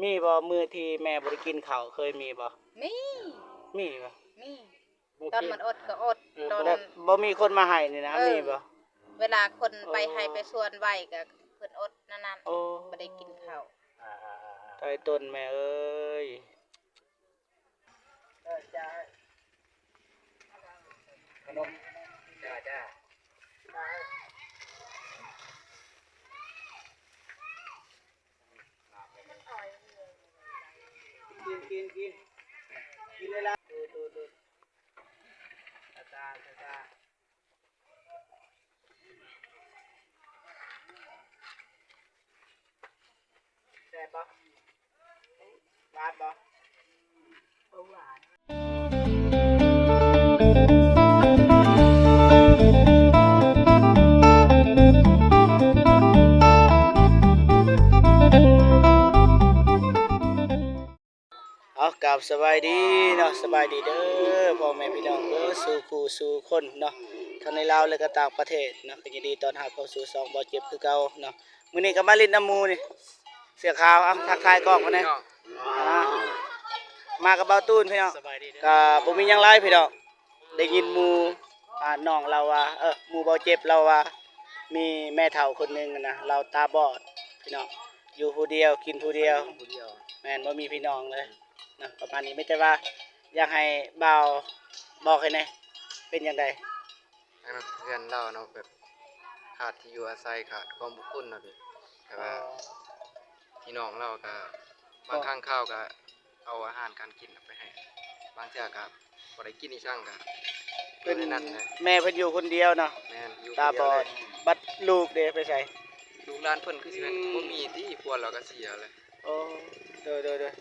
ມີບໍ່ມື້ທີ່ແມ່ບໍ່ໄດ້ກິນເຂົ້າ ເຄີຍມີບໍ່? ມີ ມີບໍ່? ມີ ຕອນມັນອົດກໍອົດ ເອີ ຕອນ ແບບບໍ່ມີຄົນມາໃຫ້ນີ້ນະ ເອີ ມີບໍ່? ເວລາຄົນໄປໄຮ່ໄປສວນໄວກໍເພິ່ນອົດນັ້ນໆ ໂອ້ ບໍ່ໄດ້ກິນເຂົ້າ ອ່າໆໆໆ ຕາຍຕົນແມ່ເອີຍ. ຂະໜົມ ຈ້າ ຈ້າ ກິນ ກິນ ກິນ ກິນເລີຍລະ ດູດ ດູດ ດູດ ຊາ ຊາ ຊາ. ແຊບບໍ່? ຫວານບໍ່? ບໍ່ຫວານ. ເອົາ ກາບສະບາຍດີເນາະ ສະບາຍດີເດີພໍ່ແມ່ພີ່ນ້ອງເບິດສູ່ຄູ່ສູ່ຄົນເນາະ ທັງໃນລາວ ແລະ ກໍຕ່າງປະເທດເນາະ ກໍຍິນດີຕ້ອນຮັບເຂົ້າສູ່ຊ່ອງບໍ່ເຈັບຄືເກົ່າເນາະ. ມື້ນີ້ກໍມາຫຼິ້ນນຳໝູ່ນີ້ ເສື້ອຂາວ ເອົາ ທັກທາຍກ້ອງເພິ່ນແດ່. ອ່າ ມາກັບບ່າວຕູນພີ່ນ້ອງ ສະບາຍດີເດີ. ກໍບໍ່ມີຫຍັງຫຼາຍພີ່ນ້ອງ ໄດ້ຍິນໝູ່ ອ່າ ນ້ອງລາວວ່າ ເອີ ໝູ່ບ່າວເຈັບລາວວ່າ ມີແມ່ເຖົ້າຄົນໜຶ່ງນະ ລາວຕາບອດພີ່ນ້ອງ ຢູ່ຜູ້ດຽວ ກິນຜູ້ດຽວ ຢູ່ຜູ້ດຽວ ແມ່ນ ບໍ່ມີພີ່ນ້ອງເລີຍເນາະ ປະມານນີ້. ມີແຕ່ວ່າຢາກໃຫ້ບ່າວບອກໃຫ້ແດ່ ເປັນຈັ່ງໃດ? ເຮືອນລາວເນາະ ແບບຂາດທີ່ຢູ່ອາໄສ ຂາດຄວາມອົບອຸ່ນເນາະພີ່ ແຕ່ວ່າ ອໍ ພີ່ນ້ອງລາວກໍບາງຄັ້ງຄາວກໍເອົາອາຫານການກິນໄປໃຫ້ ບາງເທື່ອກໍບໍ່ໄດ້ກິນອີ່ສັງກໍ ເພິ່ນ ຢູ່ໃນນັ້ນແຫຼະ ແມ່ເພິ່ນຢູ່ຄົນດຽວເນາະ ແມ່ນ ຢູ່ ຕາບອດ ຄົນດຽວເລີຍ. ບັດລູກເດ ໄປໃສ? ລູກຫຼານເພິ່ນຄືຊິແມ່ນ ອືມ ບໍ່ມີຕິ ຜົວລາວກໍເສຍແລ້ວ. ໂອ້ ໂດຍ ໂດຍ ໂດຍ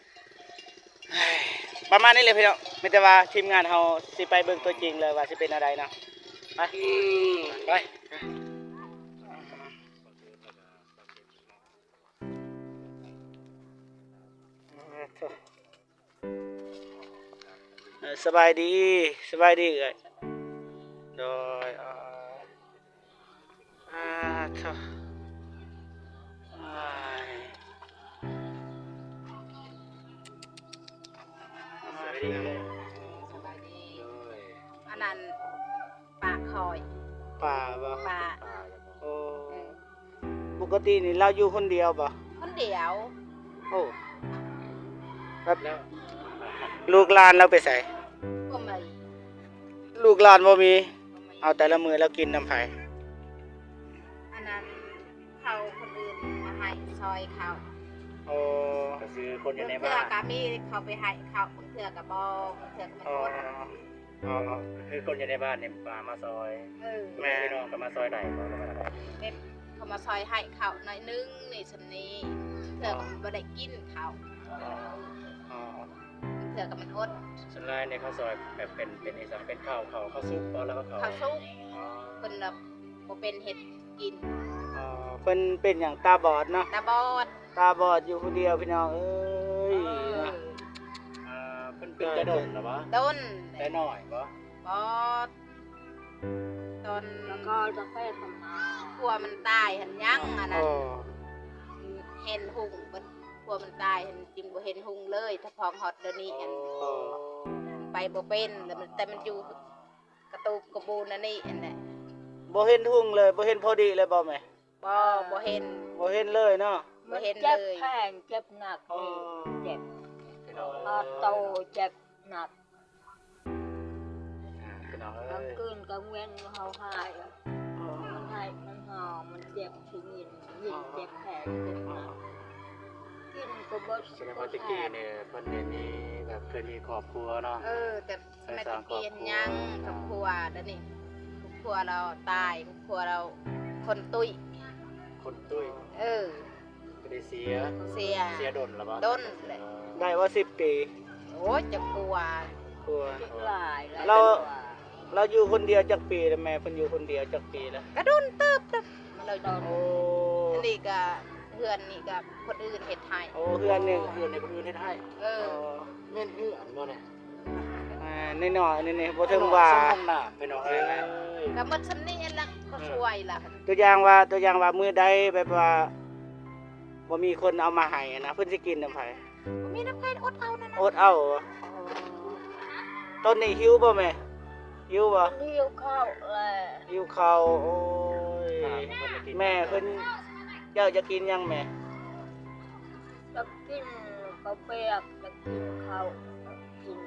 ປະມານນີ້ແຫຼະພີ່ນ້ອງ ມີແຕ່ວ່າທີມງານເຮົາຊິໄປເບິ່ງຕົວຈິງເລີຍວ່າຊິເປັນແນວໃດເນາະ ໄປ ອືມ ໄປ. ເອີ ສະບາຍດີ ສະບາຍດີເອື້ອຍ ໂດຍ ອ່າ ອ່າ ໂທ້ ສະບາຍດີ ສະບາຍດີ ໂດຍ ອັນນັ້ນ ປາຂ້ອຍ ປາບໍ່? ປາ ໂອ້ ເອີ ປົກກະຕິນີ້ລາວຢູ່ຄົນດຽວບໍ່? ຄົນດຽວ ໂອ້ ແລ້ວ ແລ້ວລູກຫຼານລາວໄປໃສ? ບໍ່ມີ ລູກຫຼານບໍ່ມີ ບໍ່ມີ ເອົາ ແຕ່ລະມື້ລາວກິນນຳໃຜ? ອັນນັ້ນ ເຂົາຄົນອື່ນມາໃຫ້ ຊ່ອຍເຂົາ ໂອ້ ກໍຄືຄົນຢູ່ໃນບ້ານ ບາງເທື່ອກໍມີເຂົາໄປໃຫ້ເຂົາ ບາງເທື່ອກໍບໍ່ ບາງເທື່ອກໍບໍ່ ອໍ ອໍ ຄືຄົນຢູ່ໃນບ້ານນີ້ມາ ມາຊ່ອຍ ເອີ ແມ່ນ ພີ່ນ້ອງກໍມາຊ່ອຍໄດ້ບໍ່? ເຂົາມາຊ່ອຍໃຫ້ເຂົາໜ້ອຍໜຶ່ງນີ້ ສ່ຳນີ້ ເທື່ອກໍບໍ່ໄດ້ກິນເຂົາ ອໍ ເທື່ອກໍມັນອົດ ສ່ວນຫຼາຍນີ້ເຂົາຊ່ອຍແບບເປັນ ເປັນອີ່ຫຍັງ ເປັນເຂົ້າ ເຂົ້າ ເຂົ້າສຸກບໍ່ ຫຼືວ່າເຂົ້າ ເຂົ້າສຸກ ອໍ ເພິ່ນລະບໍ່ເປັນເຮັດກິນ ອໍ ເພິ່ນເປັນຫຍັງ ຕາບອດເນາະ ຕາບອດ ຕາບອດຢູ່ຜູ້ດຽວພີ່ນ້ອງເອີຍ ເອີ ເນາະ ອ່າ ເພິ່ນເປັນແຕ່ດົນລະບໍ່? ດົນ ແຕ່ນ້ອຍບໍ່? ບໍ່ ຕອນ ແລ້ວກໍຈະແພດທຳມາ ຜົວມັນຕາຍຫັ້ນຍັງ ອໍ ອັນນັ້ນ ອໍ ເຫັນຮຸ່ງ ເພິ່ນ ຜົວມັນຕາຍຫັ້ນຈຶ່ງບໍ່ເຫັນຮຸ່ງເລີຍ ຖ້າພ້ອມຮອດດຽວນີ້ ອໍ ອັນ ອໍ ໄປບໍ່ເປັນ ແລ້ວມັນ ແຕ່ມັນຢູ່ ກະຕູບກະບູນອັນນີ້ຫັ້ນແຫຼະ ບໍ່ເຫັນຮຸ່ງເລີຍ ບໍ່ເຫັນພໍດີເລີຍບໍ່ແມ່? ບໍ່ ບໍ່ເຫັນ ບໍ່ເຫັນເລີຍເນາະ ບໍ່ເຫັນເລີຍ ມັນເຈັບແຮງ ເຈັບໜັກ ອໍ ເຈັບ ຮອດໂຕ ເຈັບໜັກ ອ່າ ພີ່ນ້ອງເອີຍ ກາງຄືນກາງເວັນເຮົາຫາຍ ອໍ ມັນໄຫ້ ມັນຮ້ອງ ມັນເຈັບ ຊິຍິນ ຍິນ ອໍ ເຈັບແຮງ ເຈັບໜັກ ອໍ ກິນກໍບໍ່ ສະແດງວ່າແຕ່ກີ້ນີ້ເພິ່ນໄດ້ມີແບບເຄີຍມີຄອບຄົວເນາະ ເອີ ແຕ່ ສະໄໝຕະກີ້ຫັ້ນຍັງ ຄອບຄົວ ດຽວນີ້ຄອບຄົວລາວຕາຍ ຄອບຄົວລາວຄົນຕຸ້ຍ ຄົນຕຸ້ຍ ເອີ ກໍໄດ້ເສຍ ເສຍ ເສຍດົນລະບໍ່? ດົນແຫຼະ ໄດ້ວ່າສິບປີ ໂອ້ຍ ຈັກກວ່າ ກວ່າ ຫຼາຍແລ້ວ ລາວ ລາວຢູ່ຄົນດຽວຈັກປີແລ້ວ? ແມ່ເພິ່ນຢູ່ຄົນດຽວຈັກປີແລ້ວ? ກະດົນເຕີບ ລາວຢູ່ ໂອ້ ອັນນີ້ກະ ເຮືອນນີ້ກະຄົນອື່ນເຮັດໃຫ້ ໂອ້ ເຮືອນນີ້ ເຮືອນນີ້ຄົນອື່ນເຮັດໃຫ້ ເອີ ອໍ ແມ່ນເຮືອນບໍ່ນີ້? ອ່າ ນ້ອຍໆ ນີ້ໆ ບໍ່ເຖິງວ່າ ຫ້ອງນ້ຳ ພີ່ນ້ອງເອີຍ ກໍໝົດສ່ຳນີ້ແຫຼະ ກໍຊ່ວຍລະ ຕົວຢ່າງວ່າ ຕົວຢ່າງວ່າມື້ໃດແບບວ່າ ບໍ່ມີຄົນເອົາມາໃຫ້ນະ ເພິ່ນຊິກິນນຳໃຜ? ບໍ່ມີນຳໃຜ ອົດເອົານັ້ນນະ ອົດເອົາ. ຕອນນີ້ຫິວບໍ່ແມ່? ຫິວບໍ່? ຫິວເຂົ້າແລ້ວ ຫິວເຂົ້າ. ໂອ້ຍ ແມ່ເພິ່ນ ເຈົ້າຢາກກິນຫຍັງແມ່? ຢາກກິນເຂົ້າປຽກ ຢາກກິນເຂົ້າ ກິນ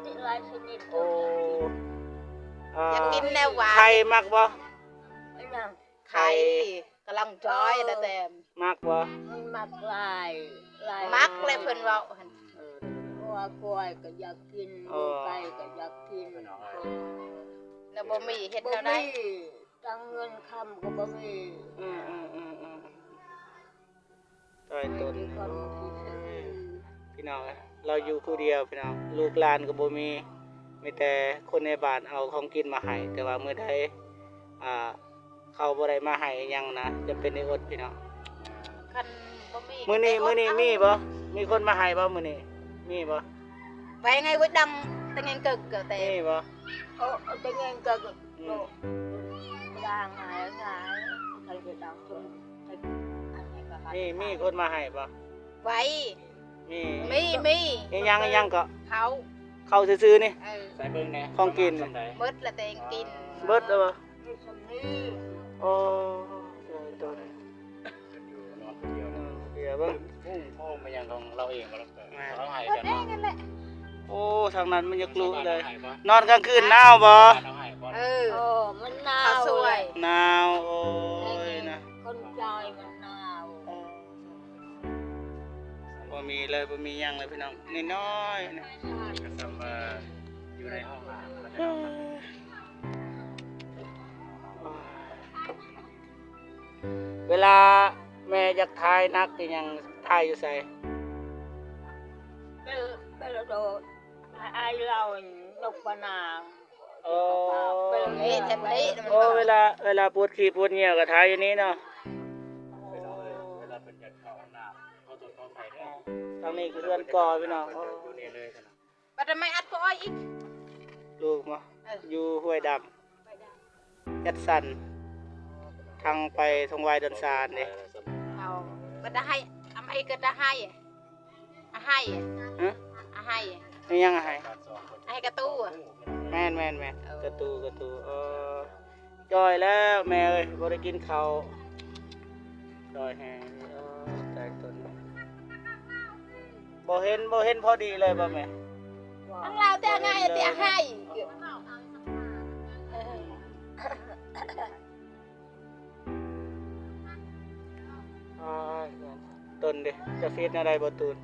ກິນຫຼາຍຊະນິດ. ໂອ້ ຢາກກິນແນວຫວານ. ໄຂ່ມັກບໍ່? ອີຫຍັງ? ໄຂ່ ໄຂ່ ກຳລັງຈອຍນະແຕມ. ມັກບໍ່? ມັນມັກຫຼາຍ ຫຼາຍ ມັກແຫຼະເພິ່ນເວົ້າຫັ້ນ. ເອີ ງົວຄວາຍກໍຢາກກິນ ເອີ ໄກ່ກໍຢາກກິນ ແລ້ວບໍ່ມີເຮັດແນວໃດ? ບໍ່ມີ ທັງເງິນຄຳກໍບໍ່ມີ. ອືມໆໆໆ ຕາຍຕົນ. ໂອ້ຍ ພີ່ນ້ອງເອີຍ ລາວຢູ່ຜູ້ດຽວພີ່ນ້ອງ ລູກຫຼານກໍບໍ່ມີ ມີແຕ່ຄົນໃນບ້ານເອົາຂອງກິນມາໃຫ້ ແຕ່ວ່າມື້ໃດ ອ່າ ເຂົາບໍ່ໄດ້ມາໃຫ້ຫຍັງນະ ຈຳເປັນໄດ້ອົດພີ່ນ້ອງ. ຄັນບໍ່ມີ ມື້ນີ້ ມື້ນີ້ມີບໍ່? ມີຄົນມາໃຫ້ບໍ່ມື້ນີ້? ມີບໍ່? ໄປໄງ ໂອ້ຍ ດັງຕະແງງເກີກເກີແຕ່ ມີບໍ່? ໂອ້ ຕະແງງເກີກ ອືມ ໂອ້ ດາງຫາຍ ຫາຍ ໃຜກໍດາງຄົນ ໃຜ ອັນໃດກໍ ມີ ມີຄົນມາໃຫ້ບໍ່? ໄວ້ ມີ ມີ ມີ ອີຫຍັງ ອີຫຍັງກໍ? ເຂົ້າ ເຂົ້າຊື່ໆນີ້. ເອີ ໃສ່ເບິ່ງແດ່ ຂອງກິນ ປະມານສ່ຳໃດ? ເບິດລະແຕ່ກິນ ເບິດແລ້ວບໍ່? ມີສ່ຳນີ້. ໂອ້ ໂດຍ ໂດຍ ຢູ່ນອນຜູ້ດຽວ ນອນຜູ້ດຽວເບິ່ງ. ໂອ້ ໂອ້ ແມ່ນຫຍັງຂອງລາວເອງບໍ່? ແມ່ນ ລາວໃຫ້ກັນເນາະ. ໂອ້ ທາງນັ້ນມັນຢາກລຸເລີຍ. ນອນກາງຄືນໜາວບໍ່? ເອີ ໂອ້ ມັນໜາວ ໜາວ. ໂອ້ຍນະ ຄົນຈອຍມັນໜາວ. ບໍ່ມີເລີຍ ບໍ່ມີຫຍັງເລີຍພີ່ນ້ອງ ນ້ອຍໆນະ. ກໍສ່ຳວ່າຢູ່ໃນຫ້ອງອາບ. ເວລາແມ່ຢາກຖ່າຍໜັກອີຫຍັງ ຖ່າຍຢູ່ໃສ? ເປັນ ເປັນໂດດ ອ້າຍລາວນົກປານາ. ໂອ້ ເປັນເລະ ເປັນເລະ. ໂອ້ ເວລາ ເວລາປວດຂີ້ປວດຍ່ຽວກໍຖ່າຍຢູ່ນີ້ເນາະ. ເວລາເພິ່ນຢາກເຂົ້າຫ້ອງນ້ຳ ຂໍໂທດຂໍອະໄພເດີ. ທາງນີ້ຄືເຮືອນກໍພີ່ນ້ອງ ຢູ່ນີ້ເລີຍ. ບັດໄມ້ອັດກໍອ້ອຍອີກ ລູກມາ ເອີ ຢູ່ຫ້ວຍດຳ ຈັດສັນ ທາງໄປທົ່ງວາຍດອນຊານເດ້. ເອົາ ກໍໄດ້ໃຫ້ ອຳໄພກໍໄດ້ໃຫ້ ອາໄຮ ຮະ ອາໄຮ ແມ່ນຫຍັງອາໄຮ? ອາໄຮກະຕູ. ແມ່ນໆໆ ເອີ ກະຕູ ກະຕູ. ເອີ ຈ່ອຍແລ້ວແມ່ເອີຍ ບໍ່ໄດ້ກິນເຂົ້າ ຈ່ອຍແຮງ. ເອີ ຕາຍຕົນ ບໍ່ເຫັນ ບໍ່ເຫັນພໍດີເລີຍບໍ່ແມ່? ທາງລາວແຕ່ງ່າຍແຕ່ໃຫ້ ເອີ. ອ້າຍ ຕົນເດ ຈະເຮັດແນວໃດບໍ່ຕູນ?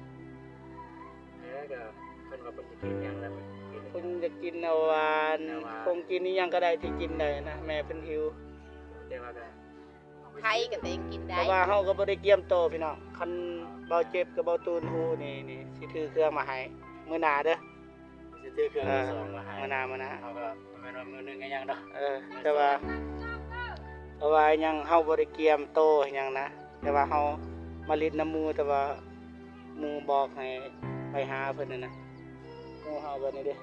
ເອີ ກໍເພິ່ນວ່າເພິ່ນຊິກິນຫຍັງລະ ເພິ່ນຢາກກິນແນວຫວານ ແນວຫວານ ຂອງກິນອີ່ຫຍັງກໍໄດ້ທີ່ກິນໄດ້ນະ ແມ່ເພິ່ນຫິວ. ແຕ່ວ່າກໍ ໄຂ່ກໍແຕ່ງກິນໄດ້ ເພາະວ່າເຮົາກໍບໍ່ໄດ້ກຽມໂຕພີ່ນ້ອງ. ຄັນເບົາເຈັບກັບເບົາຕູນຮູ້ນີ້ ນີ້ຊິຖືເຄື່ອງມາໃຫ້ມື້ໜ້າເດີ. ຊິຖືເຄື່ອງ ເອີ ມືສອງມາໃຫ້ ມື້ໜ້າ ມື້ໜ້າ ເຮົາກໍແມ່ນວ່າມື້ໜຶ່ງກໍຍັງດອກ. ເອີ ແຕ່ວ່າ ເພາະວ່າຫຍັງ ເຮົາບໍ່ໄດ້ກຽມໂຕຫຍັງນະ ແຕ່ວ່າເຮົາມາຫຼິ້ນນຳໝູ່ ແຕ່ວ່າໝູ່ບອກໃຫ້ໄປຫາເພິ່ນນັ້ນນະ. ໝູ່ເຮົາບັດນີ້ເດ້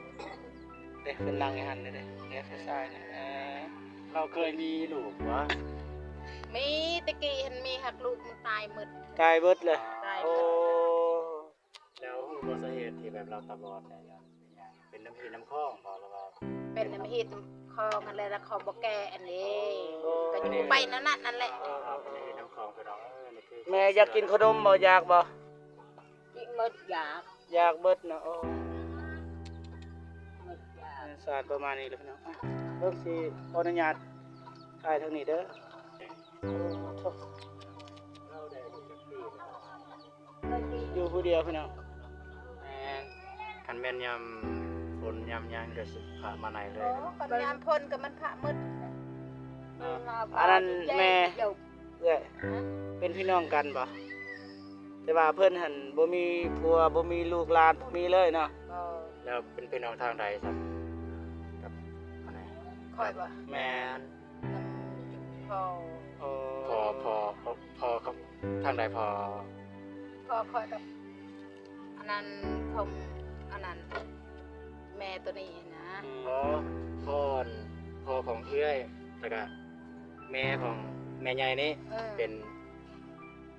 ເດ້ ເພິ່ນນັ່ງຢູ່ຫັ້ນເດ້ ເດ້ ເດ້ ຜູ້ຊາຍນະ. ເອີ ລາວເຄີຍມີລູກບໍ່? ມີ ແຕ່ກີ້ຫັ້ນມີ ຫາກລູກມັນຕາຍໝົດ ຕາຍເບິດເລີຍ. ຕາຍໝົດ. ໂອ້ ແລ້ວຮູ້ບໍ່ສາເຫດທີ່ແບບລາວຕາບອດເນຍ? ເປັນຫຍັງ? ເປັນນ້ຳຮີນ້ຳຄອງບໍ່ ຫຼືວ່າ ເປັນນ້ຳຮີນ້ຳຄອງຫັ້ນແຫຼະ ແລ້ວເຂົາບໍ່ແກ້ອັນນີ້ ໂອ້ ກໍຢູ່ໄປນັ້ນນະ ນັ້ນແຫຼະ. ເອີ ເປັນນ້ຳຮີນ້ຳຄອງ ພີ່ນ້ອງເອີຍ. ນີ້ຄື ແມ່ຢາກກິນຂະໜົມບໍ່? ຢາກບໍ່? ກິນໝົດ ຢາກ ຢາກເບິດນະ. ໂອ້ ໝົດຢາກ. ສານປະມານນີ້ແຫຼະພີ່ນ້ອງ. ເບິ່ງຊິຂໍອະນຸຍາດຖ່າຍທາງນີ້ເດີ. ໂອ້ ໂທ້ ຢູ່ຜູ້ດຽວພີ່ນ້ອງ. ແມ່ນ ຄັນແມ່ນຍາມຝົນຍາມຫຍັງກໍຊິພະມາໃນເລີຍ. ໂອ້ ຄັນຍາມຝົນກໍມັນພະໝົດ. ອັນນັ້ນແມ່ ເອື້ອຍ ເປັນພີ່ນ້ອງກັນບໍ່? ແຕ່ວ່າເພິ່ນຫັ້ນບໍ່ມີຜົວ ບໍ່ມີລູກຫຼານ ບໍ່ມີເລີຍເນາະ. ບໍ່. ແລ້ວເປັນພີ່ນ້ອງທາງໃດຊັ້ນ ກັບອັນໃດ? ຂ້ອຍບໍ່? ແມ່ນ. ນຳພໍ່. ໂອ້ ພໍ່ ພໍ່ ພໍ່ ທາງໃດພໍ່? ພໍ່ຂ້ອຍກັບອັນນັ້ນຂອງອັນນັ້ນ ແມ່ໂຕນີ້ນະ. ອືມ ພໍ່ ພໍ່ ພໍ່ຂອງເອື້ອຍ ແລ້ວກະແມ່ຂອງແມ່ໃຫຍ່ນີ້. ເອີ ເປັນ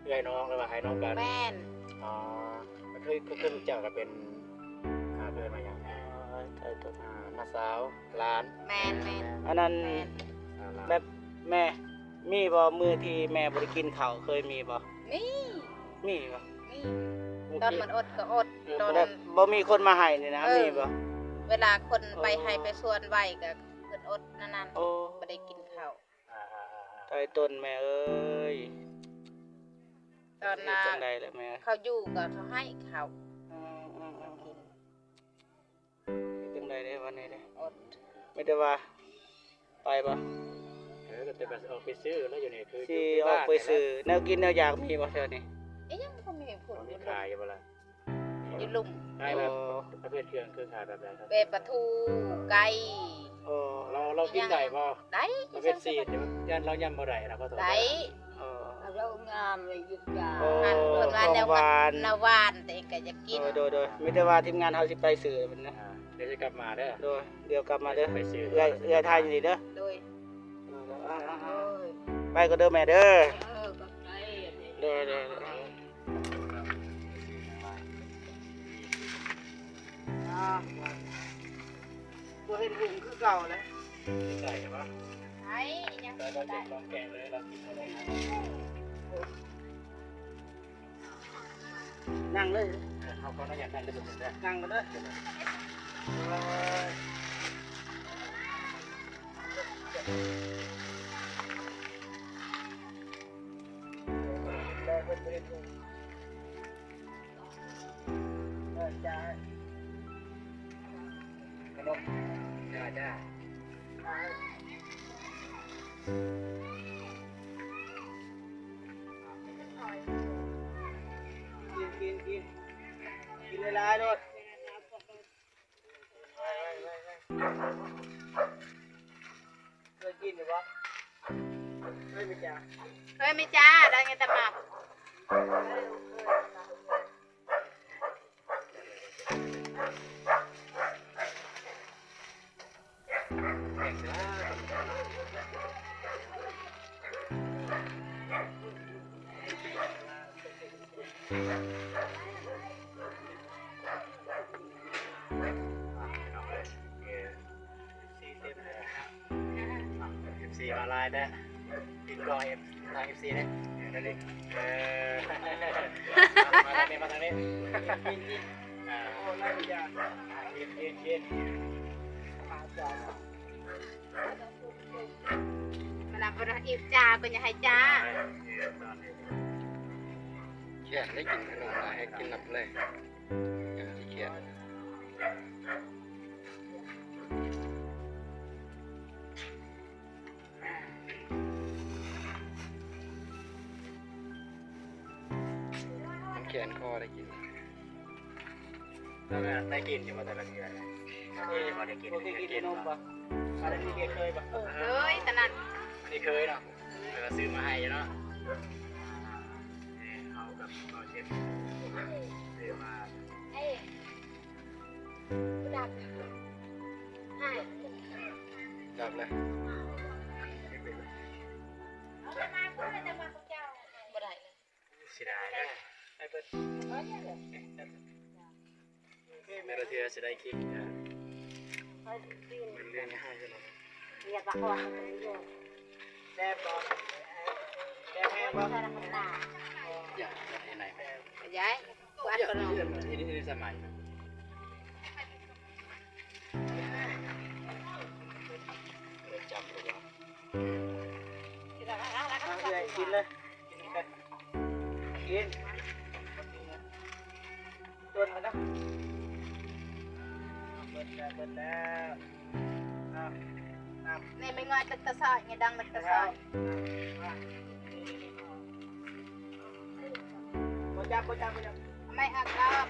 ເອື້ອຍນ້ອງ ຫຼືວ່າອ້າຍນ້ອງກັນ? ແມ່ນ. ອໍ ກໍຄື ຄື ຄືຮູ້ຈັກກັນເປັນ ອ່າ ເອີ້ນວ່າຫຍັງ? ເອີ ອ້າຍຕົນ ອ່າ ນ້າສາວ ຫຼານ. ແມ່ນໆ. ອັນນັ້ນ ແບບແມ່ ມີບໍ່ມື້ທີ່ແມ່ບໍ່ໄດ້ກິນເຂົ້າ ເຄີຍມີບໍ່? ມີ ມີບໍ່? ມີ ຕອນມັນອົດກໍອົດ ຕອນ ແບບບໍ່ມີຄົນມາໃຫ້ນີ້ນະ ເອີ ມີບໍ່? ເວລາຄົນໄປໄຮ່ໄປສວນໄວ້ກໍເພິ່ນອົດນັ້ນໆ ບໍ່ໄດ້ກິນເຂົ້າ. ອ້າຍຕົນແມ່ເອີຍ ຕອນນັ້ນຈັ່ງໃດລະແມ່ ເຂົາຢູ່ກໍເຂົາໃຫ້ເຂົ້າ ອືມໆ ກິນ. ເຮັດຈັ່ງໃດເດ້ບັດນີ້ເດ້ ອົດ ມີແຕ່ວ່າໄປບໍ່? ເອີ ກໍແຕ່ວ່າອອກໄປຊື້ແລ້ວ ຢູ່ນີ້ຄືຊິອອກໄປຊື້ ແນວກິນແນວຢາກມີບໍ່ແຖວນີ້? ອີຫຍັງກໍມີພຸ້ນ ມີຂາຍຢູ່ບໍ່ລະ? ຢູ່ລຸ່ມ ຂາຍແບບ ອໍ ປະເພດເຄື່ອງຄືຂາຍແບບໃດ? ແບບປາທູ ໄກ່. ອໍ ລາວ ລາວກິນໄດ້ບໍ່? ໄດ້ ປະເພດຊີ້ນ ຢ້ານລາວຍຳບໍ່ໄດ້ນະ ຂໍໂທດ. ໄດ້. ອໍ ລາວງາມເລີຍ ກິນຢາ ອໍ ເພິ່ນວ່າແນວຫວານ ແນວຫວານ ແຕ່ເອງກໍຢາກກິນ. ໂດຍໆ ມີແຕ່ວ່າທີມງານເຮົາຊິໄປຊື້ເພິ່ນນະ. ອ່າ ດຽວຊິກັບມາເດີ ໂດຍ ດຽວກັບມາເດີ ເອື້ອຍ ເອື້ອຍຖ່າຍຢູ່ນີ້ເດີ ໂດຍ ເອີ ເອີ ເອີ ເອີ ໄປກ່ອນເດີແມ່ເດີ ເອີ ຂອບໃຈ ໂດຍ ໂດຍ ໂດຍ ອ່າ ບໍ່ເຫັນຫຸງຄືເກົ່າແລ້ວ ໃສ່ບໍ່? ໃສ່ ຍັງ ແຕ່ລາວເຈັບລອງແກະເລີຍ ລາວກິນບໍ່ໄດ້ນະ. ນັ່ງເລີຍ ເອີ ເຮົາຂໍອະນຸຍາດນັ່ງເດີ ນັ່ງເດີ ໂດຍ ແລເພິ່ນບໍ່ເຫັນຫຸງ ເອີ ຈ້າ ຂະໜົມ ຈ້າ ຈ້າ. ກິນ ກິນ ກິນ ກິນຫຼາຍໆໂລດ ເຄີຍກິນຢູ່ບໍ່? ເຄີຍໄໝຈ້າ? ເຄີຍໄໝຈ້າ? ໄດ້ໄງແຕ່ໝາກ. ເອັຟຊີມາຫຼາຍແທ້ ຕິດຕໍ່ເອັຟ ທາງເອັຟຊີເດ້ ເອີ ມາທາງນີ້ ມາທາງນີ້ ກິນ ກິນ ອ່າ ໂອ້ ຫຼາຍຢ່າງ ກິນ ກິນ ກິນ ມານຳບໍ່ໄດ້ອີກຈ້າ ກໍຢ່າໃຫ້ຈ້າ ແຂກໄດ້ກິນຂະໜົມຫຼາຍ ໃຫ້ກິນນຳເລີຍ ຈັ່ງຊິແຂກ. ມັນແຂນຄໍໄດ້ກິນ ໄດ້ກິນຢູ່ບໍ່ແຕ່ລະເທື່ອ ເອີ ບໍ່ໄດ້ກິນ ບໍ່ເຄີຍກິນ ກິນນົມບໍ່? ອັນນີ້ເຄີຍບໍ່? ເຄີຍ ຕອນນັ້ນ ນີ້ເຄີຍເນາະ ເອີ ຊື້ມາໃຫ້ຢູ່ເນາະ ເຮົາກັບເຮົາເຊັດ ຊື້ມາ ດັບແລ້ວ ບໍ່ໄດ້ເລີຍ ເສຍດາຍເດີ ໃຫ້ເພິ່ນ ແຕ່ລະເທື່ອຊິໄດ້ຄລິບນະ ມັນເລື່ອງງ່າຍເລີຍ ແຊບບໍ່? ແຊບແຮງບໍ່? ຢາກ ຢາກເຮັດໄດ໋ ຢາຍ ກວາດກ່ອນເນາະ ເຮັດ ເຮັດ ເຮັດສະໄໝ ເລີ່ມຈຳແລ້ວບໍ່? ເອົາເອື້ອຍກິນເລີຍ ກິນນຳກັນ ກິນ ຕົ້ນມັນນະ ເບິດແລ້ວ ເບິດແລ້ວ ນີ້ແມ່ງອຍຕັກຕະຊອຍ ນີ້ດັງຕັກຕະຊອຍ ບໍ່ຈັບ ບໍ່ຈັບ ບໍ່ຈັບ ໄມ້ອາກອອກ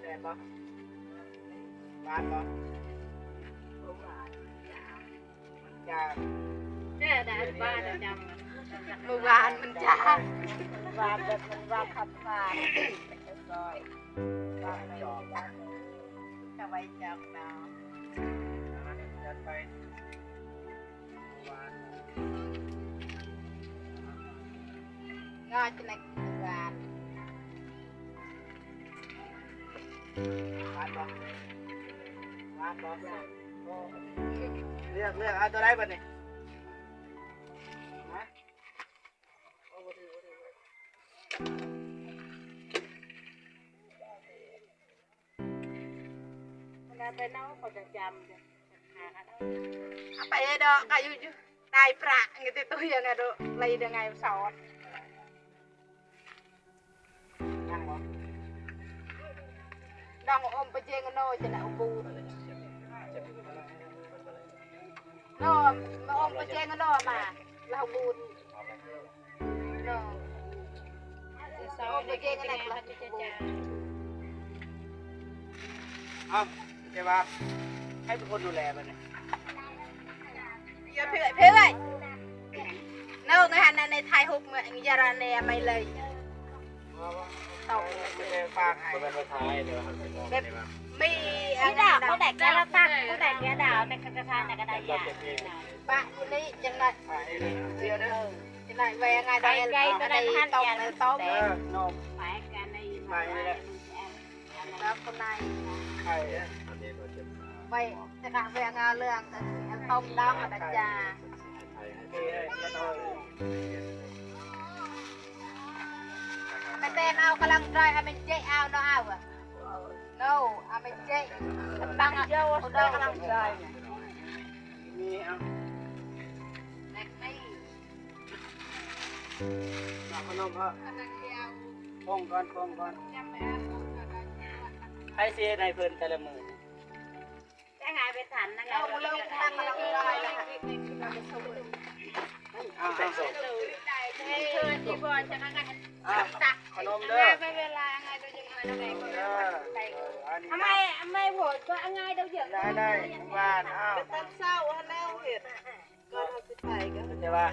ແຊບບໍ່? ຫວານບໍ່? ຈາງ ແຊບໄດ໋ ຫວານຈັງ ມື້ວານມັນຈາງ ຫວານແບບມັນຫວານຄັກຫວານ ແຕ່ກໍຊອຍ ຫວ ຈອກ ກະໄວ້ຈອກດອກ ຈັດໄປ. ງາຈະໄດ້ຫວານ ຫວານບໍ່? ຫວານບໍ່? ເລືອກ ເລືອກເອົາຕົວໃດບັດນີ້? ຮະ? ມັນໄດ້ໄປເນາະ ເຂົາຈະຈຳ ຫາກັນເອົາ ເອົາໄປເດີ ກະຢູ່ ຢູ່ໃຕ້ພະ ງຶດຕິດຕົວຍັງໄງໂດ ໄລ່ໄດ້ໄງສອດ ຍັງບໍ່? ດອງອົມໄປເຈງໂນ ຈະນະອົມບູນ ໂນ ມາອົມໄປເຈງໂນ ມາ ລາວບູນ. ເອົາ ແຕ່ວ່າໃຜເປັນຄົນດູແລບັດນີ້? ເພື່ອຍ ເພື່ອຍ ເນາະ ງານໃນຖ່າຍຮູບເມື່ອ ຢາລາແນໄມເລີຍ ຕ້ອງ ບໍ່ແມ່ນວ່າຖ່າຍເດີ ແບບມີອັນນັ້ນ ເຂົາແຕກແກ້ວ ເຂົາແຕກແກ້ວດາວ ໃນກະທາ ໃນກະດາຍາ ປະຢູ່ນີ້ຈັ່ງໃດ ເອີ ຈັ່ງໃດແວງໃຫ້ໄດ້ ໄກໆ ອັນໃດ ອັນນັ້ນ ຕົ້ມ ຕົ້ມ ເອີ ນົມ ໄປກັນໃນ ໄປນີ້ແຫຼະ ແລ້ວຄົນໃນ ໄປ ໄປ ແຕ່ກະແວງເອົາເລື່ອງ ອັນຕົ້ມດອງ ອັນນັ້ນຈ້າ ແມ່ແຕນເອົາກຳລັງໃຈ ອາເມນເຈເອົາເນາະ ເອົາ ໂນ ອາເມນເຈ ບັງ ເອົາກຳລັງໃຈ ນີ້ ເອົາ ແມັກນີ້ ເອົາຂະໜົມເອົາ ປ້ອງກ່ອນ ປ້ອງກ່ອນ ໃຜຊິເຮັດໃຫ້ເພິ່ນແຕ່ລະມື້? ແຕ່ງງານໄປທັນນະ ເອົາ ເອົາ ເອົາ ເອີ ຂະໜົມເດີ ເວລາງ່າຍໂດຍ ເອີ ທຳໄມ ທຳໄມໂຫດກໍງ່າຍໂດຍ ໄດ້ ໄດ້ ຫວານ ເອົາ ຕອນເຊົ້າຫັ້ນແລ້ວເຮັດ ກ່ອນເຮົາຊິໄປກໍ ແຕ່ວ່າ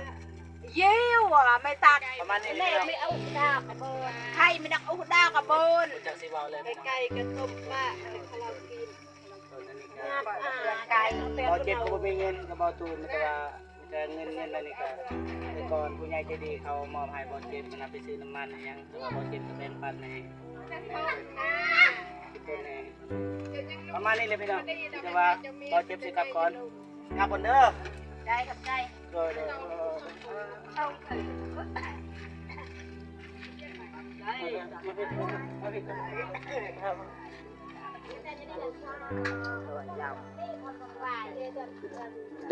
ເຢີ່ວ ໄມ່ຕັກ ປະມານນີ້ ແມ່ໄມ່ເອົາດາກກະເບິ່ນ ໃຜໄມ່ນັກເອົາດາກກະເບິ່ນ ຈັກຊິເວົ້າແລ້ວ ໄປໄກກະຕົ້ມປະ ໃຫ້ເຂົາເຮົາກິນ ເອີ ອັນນີ້ກະ ເບາເຈັບກະບໍ່ມີເງິນ ກະເບົາຕູນ ແຕ່ວ່າ ແຕ່ເງິນ ເງິນອັນນີ້ກະ ແຕ່ກ່ອນຜູ້ໃຫຍ່ໃຈດີເຂົາມອບໃຫ້ເບົາເຈັບນຳໄປຊື້ນ້ຳມັນອີ່ຫຍັງ ແຕ່ວ່າເບົາເຈັບກະແບ່ງປັນໃຫ້ທຸກຄົນແດ່ ປະມານນີ້ແຫຼະພີ່ນ້ອງ ແຕ່ວ່າເບົາເຈັບຊິກັບກ່ອນ ກັບກ່ອນເດີ ໄດ້ ຂອບໃຈ ໂດຍ ໂດຍ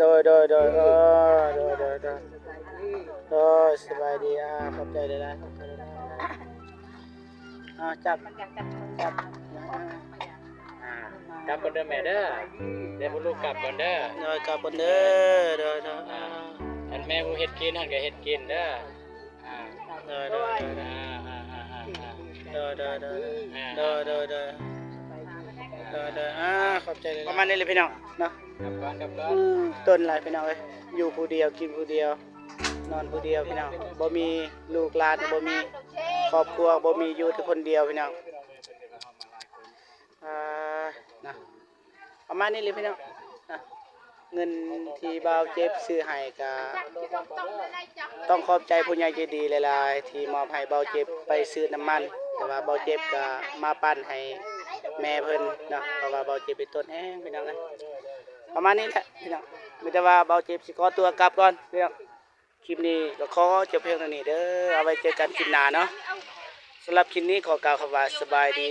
ໂດຍ ໂດຍ ໂດຍ ເອີ ໂດຍ ໂດຍ ໂດຍ ໂດຍ ສະບາຍດີ ອ່າ ຂອບໃຈຫຼາຍໆ ຂອບໃຈຫຼາຍໆ ອ່າ ຈັບ ຈັບ ອ່າ ກັບກ່ອນເດີແມ່ເດີ ດຽວພວກລູກກັບກ່ອນເດີ ໂດຍ ກັບກ່ອນເດີ ໂດຍ ໂດຍ ອ່າ ອັນແມ່ຜູ້ເຮັດກິນຫັ້ນກະເຮັດກິນເດີ ອ່າ ໂດຍ ໂດຍ ອ່າ ອ່າ ອ່າ ອ່າ ອ່າ ໂດຍ ໂດຍ ໂດຍ ອ່າ ໂດຍ ໂດຍ ໂດຍ ອ່າ ຂອບໃຈຫຼາຍໆ ປະມານນີ້ແຫຼະພີ່ນ້ອງເນາະ ກັບກ່ອນ ກັບກ່ອນ ອືມ ຕົນຫຼາຍພີ່ນ້ອງເອີຍ ຢູ່ຜູ້ດຽວ ກິນຜູ້ດຽວ ນອນຜູ້ດຽວພີ່ນ້ອງ ບໍ່ມີລູກຫຼານ ບໍ່ມີຄອບຄົວ ບໍ່ມີ ຢູ່ແຕ່ຄົນດຽວພີ່ນ້ອງ ອ່າ ນະ ປະມານນີ້ແຫຼະພີ່ນ້ອງ ນະ ເງິນທີ່ບ່າວເຈັບຊື້ໃຫ້ກະ ຕ້ອງຂອບໃຈຜູ້ໃຫຍ່ໃຈດີຫຼາຍໆ ທີ່ມອບໃຫ້ບ່າວເຈັບໄປຊື້ນ້ຳມັນ ແຕ່ວ່າບ່າວເຈັບກະມາປັ້ນໃຫ້ແມ່ເພິ່ນເນາະ ເພາະວ່າບ່າວເຈັບເປັນຕົ້ນແຮງພີ່ນ້ອງເອີຍ ປະມານນີ້ແຫຼະພີ່ນ້ອງ ມີແຕ່ວ່າບ່າວເຈັບຊິຂໍຕົວກັບກ່ອນພີ່ນ້ອງ ຄລິບນີ້ກໍຂໍຈົບພຽງເທົ່ານີ້ເດີ ເອົາໄວ້ເຈີກັນຄລິບໜ້າເນາະ ສຳລັບຄລິບນີ້ຂໍກ່າວຄຳວ່າສະບາຍດີ.